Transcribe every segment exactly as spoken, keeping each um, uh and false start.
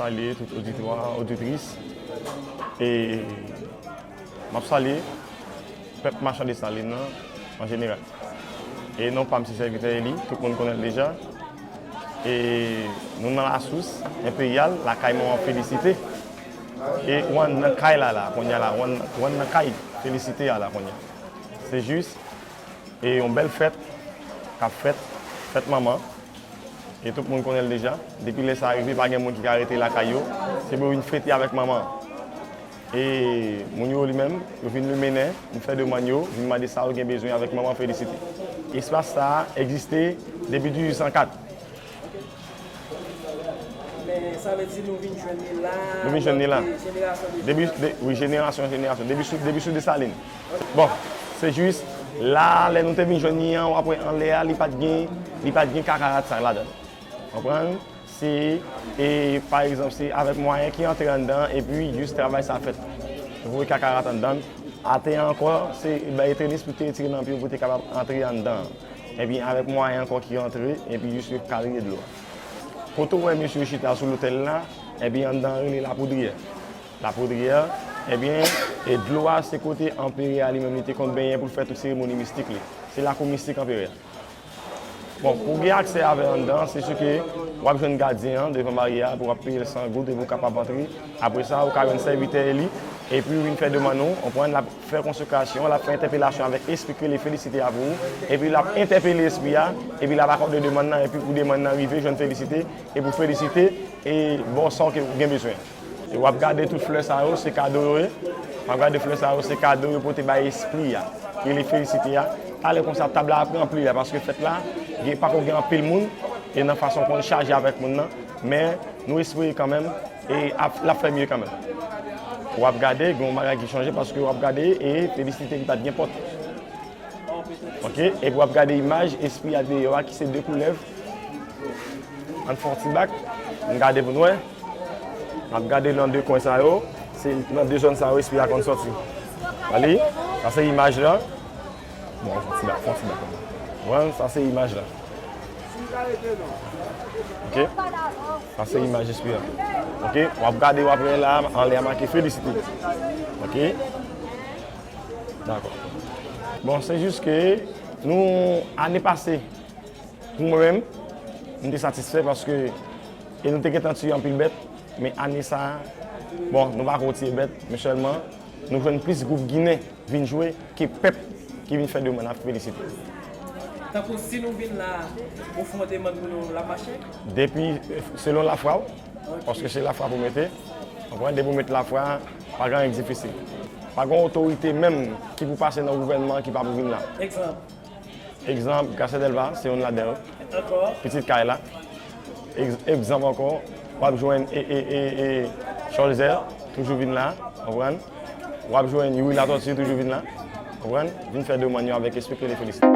Salye tout oditwa, oditris. E m ap salye pèp machan Desalin nan an jeneral. E non pa m se sèvitè Eli, tout moun konnen l deja. E nou nan Lasous Enperyal, lakay manman Felisite. E ou anndan kay la, la, kounye a la, ou ann-, ou anndan kay Felisite a la kounye a. Se jis, e yon bèl fèt k ap fèt, fèt manman. E tout moun konnen l deja. Depi lè sa a rive, pa gen moun ki ka rete lakay yo. Se pou yo vin fete avèk manman an. E moun yo li menm, yo vin limenen, vin fè demann yo, vin mande sa yo gen bezwen avèk manman Felisite. Espas sa a egziste depi dizuit san kat. Men sa vle di nou vin jwenn li la. Nou vin jwenn li la. Depi, de, wi, jenerasyon an jenerasyon. Depi sou, depi sou Desalin. Bon, se jis la, lè nou te vin jwenn li an, w ap wè anlè a, li pa t gen, li pa t gen kakarat sa ladan l. Konprann? Se, e, pa egzanp, se avèk mwayen ki antre anndan, epi jis travay sa fèt. Voye kakarat anndan. Atè a ankò, se bay tenis pou te retire nan pye pou te kapab antre anndan. Epi avèk mwayen ankò ki antre, epi jis yo kalye dlo a. Kote w wè mesye yo chita sou lotèl la, epi anndan an rele Lapoudryè. Lapoudryè, ebyen, e dlo a se kote anperè a li menm li te konn benyen pou l fè tout seremoni mistik li. Se lakou mistik anperè a. Bon, pou w gen aksè avè anndan, se si ke w ap jwenn gadyen an devan baryè a, epi w ap peye l san goud, epi w kapab antre. Apre sa, ou ka jwenn sèvitè Eli, epi w vin fè demann ou, w konprann, l ap fè konsekrasyon, l ap fè entèpelasyon avèk espri k rele Felisite a pou ou, epi l ap entèpele espri a, epi l ap akòde demann nan, epi pou demann nan rive, jwenn Felisite, epi w felisite, e ba w sa w ke w gen bezwen. E w ap gade tout flè sa yo, se kado yo ye. W ap gade flè sa yo, se kado yo pote bay espri a, ki rele Felisite a. Talè konsa, tab la ap ranpli la, paske fèt la, gen, pako gen anpil moun, e nan fason konn chaje avèk moun nan, men nou espere kanmenm, e ap, l ap fè mye kanmenm. W ap gade, gen yon bagay ki chanje, paske w ap gade, e Felisite ki pa t gen pòt. Ok, epi w ap gade imaj espri a deyò a ki se de koulèv. Ann fè yon ti bak, n gade pou n wè. N ap gade nan de kwen sa yo, se nan de zòn sa yo espri a konn sòti. Gade, sa se imaj la. Bon, fè yon ti bak, fè yon ti bak. Bon, sa se imaj la. Ok, sa se imaj espri a. Ok, w ap gade, w ap wè la, anlè a make Felisite. Ok. Dakò. Bon, se jis ke nou, ane pase, pou mwen menm, m te satisfè paske, e nou te gentan tiye anpil bèt, men ane sa a, bon, nou pa ko tiye bèt, men sèlman, nou jwenn plis gwoup ginen vin jwe ke pèp ki vin fè demann ap felisite. Tankou si nou vin la, ou fè yon demann pou nou, l ap mache? Depi, selon lafwa w, paske se lafwa pou mete. Konprann? Depi w met lafwa, pa gen anyen k difisil. Pa gen otorite menm ki pou pase nan gouvènman an ki pa pou vin la. Egzanp. Egzanp, Garcia Delva, se youn ladan yo. Ankò. Pitit kay la. Egz-, egzanp ankò, w ap jwenn e, e, e, e, Cholzer, toujou vin la, konprann? W ap jwenn Youri Latortue toujou vin la, konprann? Vin fè demann yo avèk espri ke li felisite.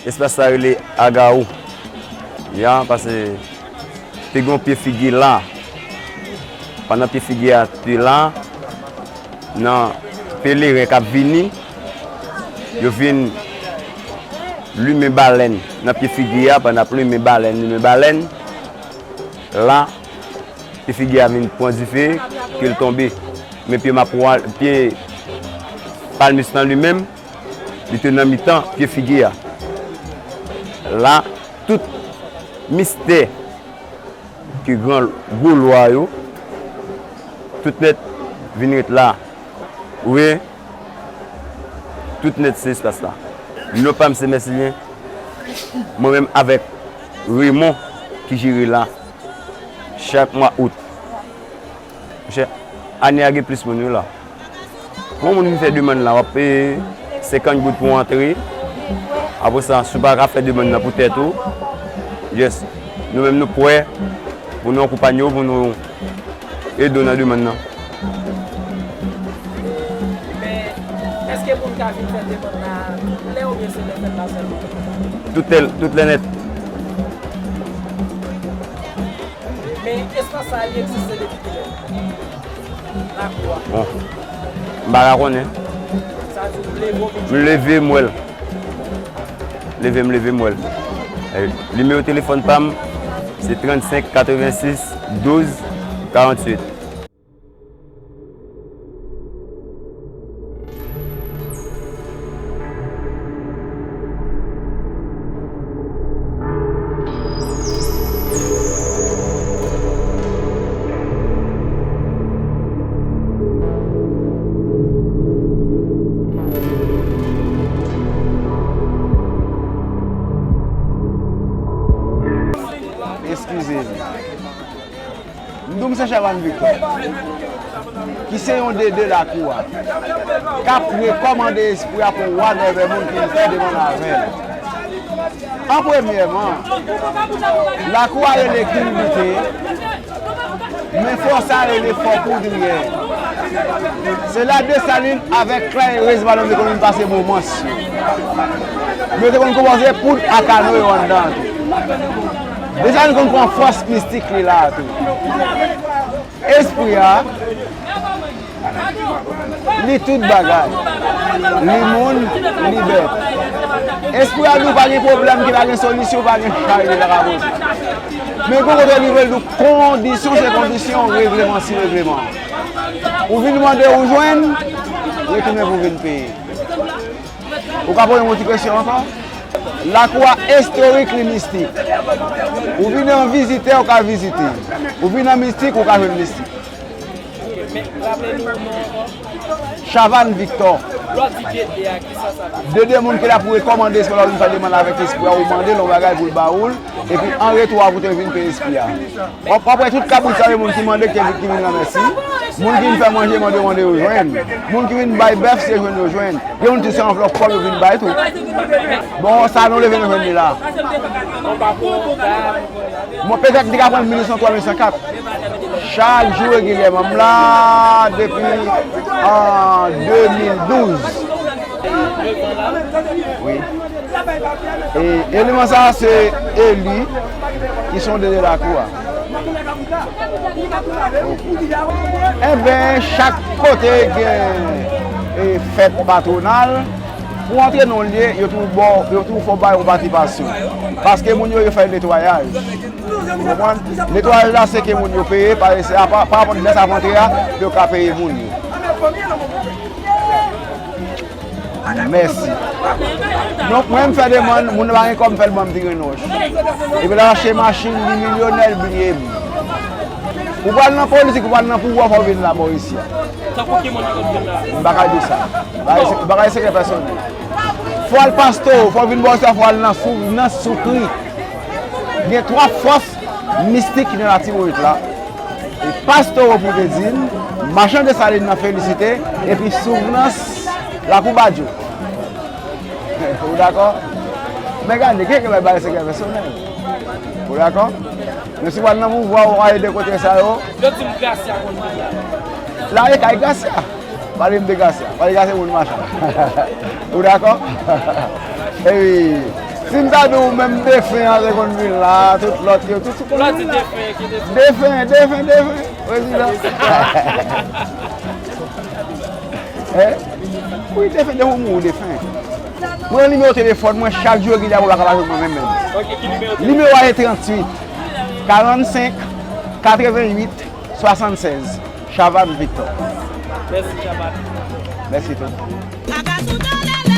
Espas sa rele Agawou. Ya, paske te gen yon pye figi la. Pandan pye figi a te la, nan peleren k ap vini, yo vin limen balèn nan pye figi a, pandan ap limen balèn, limen balèn, la, pye figi a vin pran dife, ke l tonbe. Men pye mapwa, pye palmis lan li menm, li te nan mitan pye figi a. La, tout mistè Ke gran gwo lwa yo, tout nèt vin ret la. Ou wè, tout nèt se espas la. Non pa m se Mèsilyen. Mwen menm avèk Raymond ki jere la. Chak mwa out. Monchè, ane a gen plis moun wi la. Pou yon moun vin fè demann la, w ap peye senkant goud pou antre. Apre sa, si w pa ka fè demann nan pou tèt ou, yes, nou menm nou prè pou nou akonpanye w, pou nou ede w nan demann nan. Men, èske moun ka vin fè demann la tout lè oubyen se lè fèt la sèlman? Tout lè, tout lè nèt. Men espas sa a, li egziste depi kilè? Lakou a. Bon, m pa ka konnen. Sa di w leve w vin jwenn. M leve, m wè l. Leve, m leve, m wè l. Eh, nimewo telefòn pa m, se trannsenk katrevensis douz karantuit. Eskize m. M di w m se Chavannes Victor, ki se yon dede lakou a, k ap rekòmande espri a pou w a nève moun ki vin fè demann avè l. An premyèman, lakou a rele Kilbite, men fò sa rele Fò Poudryè. Se la Desalin avèk Kla Erez, madanm Dekonn, vin pase momans yo. Yo te konn konpoze poud ak ano yo anndan an tou. Desalin konn pran fòs mistik li la a tou. Espri a, li tout bagay. Li moun, li bèt. Espri a di w pa gen pwoblèm ki pa gen solisyon, pa gen chay ki pa ka poze. Men gon kote li vle di w kondisyon se kondisyon, regleman se regleman. Ou vin mande ou jwenn, retounen pou vin peye. Ou ka poze m yon ti kesyon ankò? Lakou a istorik, li mistik. Ou vin an vizitè, ou ka vizite. Ou vin an mistik, ou ka jwenn mistik. Men, raple nou non ankò. Chavannes Victor. Lè w di dede a, kisa sa vle di? Dede moun ki la pou rekòmande espri a, ou vin fè demann avèk espri a, ou mande l yon bagay pou l ba ou l, epi an retou a pou te vin peye espri a. W ap, w ap wè tout kabrit sa yo, moun ki mande, ki, ki vin nan mèsi. Moun ki vin fè manje, mande, mande yo jwenn. Moun ki vin bay bèf, se jwenn yo jwenn. Gen moun ki se anvlòp kòb yo vin bay tou. Bon, sa nou leve nou jwenn li la. Bon, petèt li ka pran mil uit san twa, mil uit san kat. Chak jou regilyèman. M la depi an de mil douz. Wi. E eleman sa a se eli ki se yon dede lakou a. Enben, chak kote gen, e, fèt patwonal, pou antre nan yon lye, yo toujou ba w, yo toujou fè w bay yon patipasyon. Paske moun yo, yo fè netwayaj. Ou konprann? Netwayaj la, se ke moun yo peye, pa, se apa, pa rapò lè sa ap antre a, yo ka peye moun yo. Mèsi. Donk, mwen, m fè demann, moun nan pa gen kòb, m fè l ban m ti grenn wòch. Epi l al achte machin, li milyonè, l bliye m. Ou pral nan politik, ou pral nan pouvwa, fò w vin la bò isi a. Tankou ki moun ki konn vin la? M pa ka di sa. Bagay se, bagay sekrè pèsonèl. Fò w al Pastoro, fò w vin bò isi a, fò w al nan Sou, nan Soukri. Gen twa fòs mistik ki nan Latibonit la. E Pastoro pou te di m, Machan Desalin nan felisite, epi Souvnans Lakou Badjo. Ou dakò? Men gade, gen kè bay bagay sekrè pèsonèl. Ou dakò? Men si w al nan pouvwa, w al de kote sa yo. Yo di m Gracia konn vin la. La e kay Gracia. Pale m de Gracia. Pale Gracia moun machan. Ou dakò? E wi. Si m ta di w menm defen an te konn vin la, tout lòt yo, tout sou konn vin la. Defen, defen, defen. Prezidan. Hein? Wi, defen, defen, ou mouri, defen. Mwen, nimewo telefòn mwen, chak jou regilyèman, ou pa ka pa jwenn mwen menm, menm. Nimewo a se tranntuit, karannsenk, katreventuit, swasannsèz. Chavannes Victor. Mèsi, Chavannes. Mèsi tou.